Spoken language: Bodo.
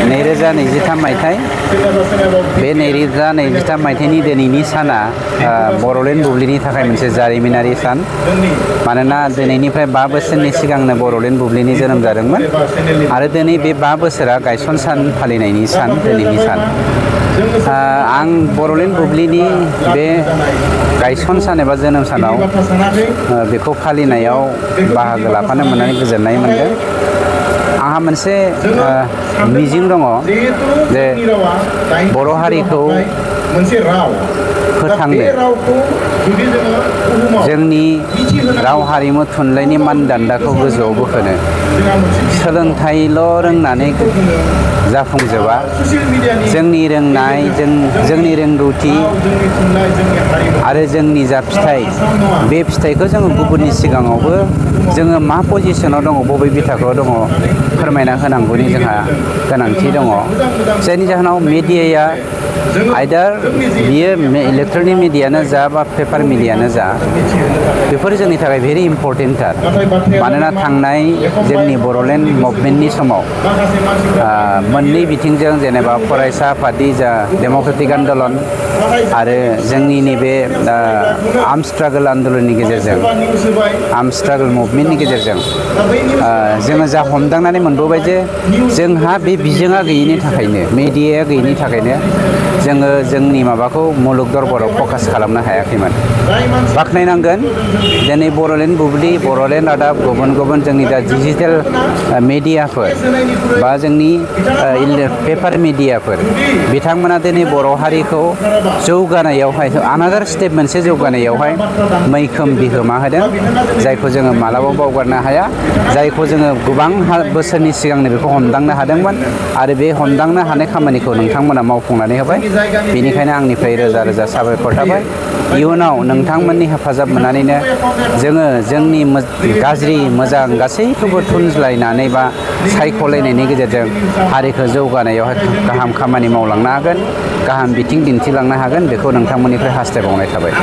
2023 मायथाइ बे 2023 मायथाइनि दिनैनि साना बड'लेण्ड बुब्लिनि थाखाय मोनसे जारिमिनारि सान मानोना दिनैनिफ्राय 5 बोसोरनि सिगांनो बड'लेण्ड बुब्लिनि जोनोम जादोंमोन आरो दिनै बे 5 बोसोरा गायसन सान फालिनायनि सान दिनैनि सान आं बड'लेण्ड बुब्लिनि बे गायसन सान एबा जोनोम सानाव बेखौ फालिनायाव बाहागो लाफानो मोननानै गोजोननाय मोनदों। आंहा मोनसे मिजिं दङ जे बर' हारिखौ फोथांनो जोंनि राव हारिमु थुनलाइनि मानदान्दाखौ गोजौआव बोखोनो सोलोंथाइल' रोंनानै जाफुंजोबा जोंनि रोंनाय जोंनि रोंगौथि आरो जोंनि जा फिथाइ बे फिथाइखौ जोङो गुबुननि सिगाङावबो जोङो मा पजिशनाव दङ बबे बिथाखौ दङ फोरमायना होनांगौनि जोंहा गोनांथि दङ जायनि जाहोनाव मेडियाया आइदार बियो इलेक्ट्रनिक मिडियानो जा बा पेपार मिडियानो जा बेफोर जोंनि थाखाय भेरि इम्पर्टेन्टथार मानोना थांनाय जोंनि बड'लेण्ड मुभमेन्टनि समाव मोननै बिथिंजों जेनेबा फरायसा आफादनि जा डेम'क्रेटिक आन्दलन आरो जोंनि नैबे आर्म स्ट्रागल आन्दलननि गेजेरजों आर्म स्ट्रागल मुभमेन्टनि गेजेरजों जोङो जा हमदांनानै मोनबोबाय जे जोंहा बे बिजोङा गैयिनि थाखायनो मेडियाया गैयिनि थाखायनो जोङो जोंनि माबाखौ मुलुग दरबाराव फकास खालामनो हायाखैमोन। बाख्नायनांगोन दिनै बड'लेण्ड बुब्लि बड'लेण्ड रादाब गुबुन गुबुन जोंनि दा डिजिटेल मेडियाफोर बा जोंनि पेपार मेडियाफोर बिथांमोना दिनै बर' हारिखौ जौगानायावहाय आनादार स्टेप मोनसे जौगानायावहाय मैखोम बिहोमा होदों जायखौ जोङो मालाबाबो बावगारनो हाया जायखौ जोङो गोबां बोसोरनि सिगांनो बेखौ हमदांनो हादोंमोन आरो बे हमदांनो हानाय खामानिखौ नोंथांमोना मावफुंनानै होबाय बेनिखायनो आंनिफ्राय रोजा रोजा साबायखर थाबाय। इयुनाव नोंथांमोननि हेफाजाब मोननानैनो जोङो जोंनि गाज्रि मोजां गासैखौबो थुनज्लायनानै बा सायख'लायनायनि गेजेरजों हारिखौ जौगानायावहाय गाहाम खामानि मावलांनो हागोन गाहाम बिथिं दिन्थिलांनो हागोन बेखौ नोंथांमोननिफ्राय हास्थायबावनाय थाबाय।